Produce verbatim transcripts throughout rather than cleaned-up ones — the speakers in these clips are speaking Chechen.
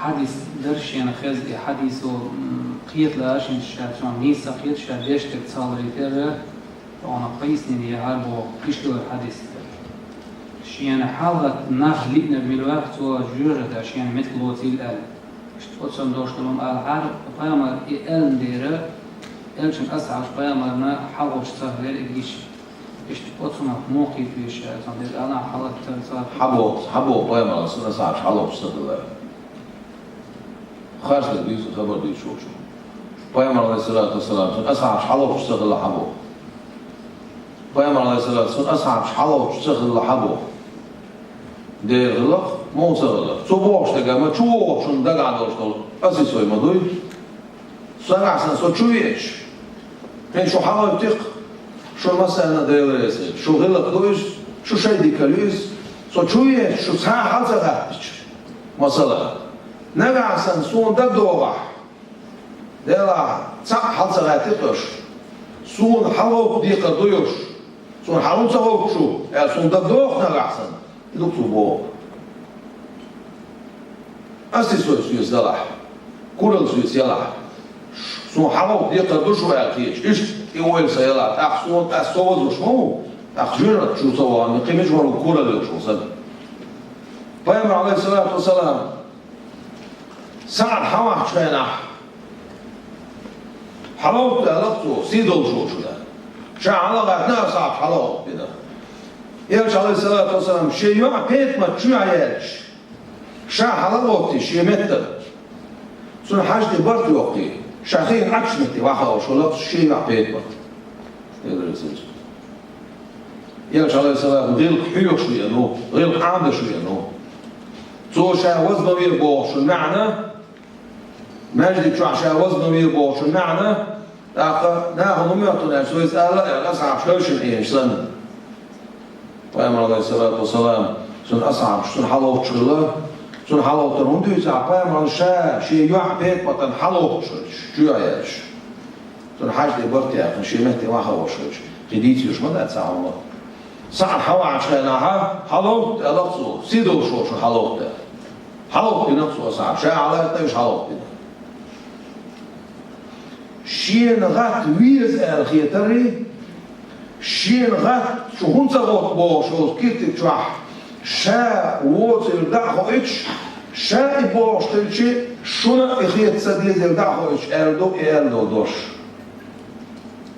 Хьадис дара шена хеза, и хьадисо, м, кхеталаш, ша цунах нийса кхета, ша деш дерг цхьалларий тӀера, оха къийсанийн яхьар боху, иштта дара хьадис. Шена хьалхатта нах лиънарг мила вац, цо жоьжахате шена меттиг лоцийла аьлла. Иштта оццунна дош долу ма алахьара, пайхамар и аьлла дера, элчан асхьабаш пайхамарна хьалхочух ца хилира и гиш. Иштта оцунах муха кхета веза ша, цундела алахьа хьалхатта ца хилла. Хьабо, хьабо пайхамарна сан асхьабаш хьалхочух ца хилла. Харцдерг дуьйцу, хабар дуьйцуш волчо. Пайхамар, алейхиссалату вассалам, цуьнан асхьабаш хьалхочух ца хилла хьабо. Пайхамар, алейхиссалату, цуьнан асхьабаш хьалхочух ца хилла хьабо. Дера хилла-кх, муха ца хилла. Цо бохуш дерг ма чу вогӀучунна дагахь долуш долу, ас и сой ма дуй. Со нагахь санна со чу веача, хӀинца шу хьалхавитти-кх, шу массарна а Дела реза хуьлда. Шу гӀиллакх ду иза, шу шайн дика ю иза. Со чу веача, шу цхьа а хьал ца гӀаттича. Масала, нагахь санна суна дагадогӀахь, делахь, цхьаъ хьал ца гӀаьттира аша. Суна хьалховкха декхар ду аша. Суна хьал хӀунда ца ховкху шу, аьлла, суна дагадогӀу нагахь санна, и ду-кх цо боху. Ас и сой соьца далахь, куралла соьца ялахь, суна хьалховкху декхар ду шу аьлла кхеташ, иштта и ойла сан ялахь, тӀаккха суна, ас со вазвеш ма ву, тӀаккха жоьжахати чу ца вахана, кхин мича вара ву куралла йолуш ву сан. Пайхамар, алейхиссалату вассалам, СаӀд хьавахчу хенахь, хьалховтта аьлла-кх цо, сий долуш волчу да. Ша хьала а гӀаьттина, асхьабаш хьалховтта бина. Элча, алейхиссалату вассалам, шен йоӀ ПетӀамат чу яьлча, ша хьала а гӀоттий шен меттана. Цунна хьаьжцӀе барт йоккхий, ша хиъна Ӏачу метте вахавуш вара-кх шен йоӀ ПетӀамат. Элча, алейхиссалам, гӀиллакх хьоьхуш веана ву, гӀиллакх Ӏамадеш веана ву. Цо ша ваза ма ве бохучун маьӀна, маьждиг чохь ша ваза ма ве бохучун маьӀна, тӀаккха нахана хӀун моьтту аьлча, цо иза аьлла, аьлла, асхьабаш хевшина Ӏийна санна. Пайхамар, алейхиссалату вассалам, цуьнан асхьабаш цунна хьалховттуш хилла, цунна хьалховттар хӀунда дуьйцу, пайхамарна ша шен йоӀ ПетӀаматана хьалховттуш хилча, чу яьлча. Цунна хьаьжцӀе барт яьккхина, шен метте вахавуш хилча, кхин дийца йиш ма дац цхьа хӀума. СаӀд хьавахчу хенахь, хьалховтта аьлла-кх цо, сий долуш волчу хьалховтта. Хьалховтта бина-кх цо асхьабаш, ша хьала а гӀаьттина, уьш хьалховтта бина. Шена гӀатта веза аьлла хетарий, шена гӀатта шу хӀунда ца гӀотту бохуш йолчу киртиг чохь, ша воцург дӀа а хоуьйтуш, ша и бохуш хилча, шуна а и хета ца дезарг дӀа а хоуьйтуш аьлла ду и аьлла долу дош.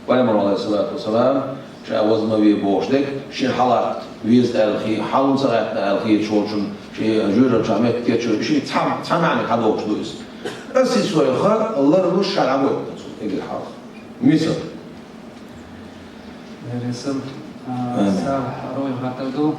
Пайхамар, алейхиссалату вассалам, ша ваза ма ве бохуш дерг, шен хьалхатта веза аьлла хи-, хьала ца гӀаьттина аьлла хеташ волчун, шен жоьжахати чохь меттиг кечйина, шен цхьа, цхьа маьӀна хьадохуш ду иза. Ас и сойх ларлуш ша дӀагойту цунна эгира хьалха. Мисал. Деррисал, а, Амин. Сар рой гӀаттар ду.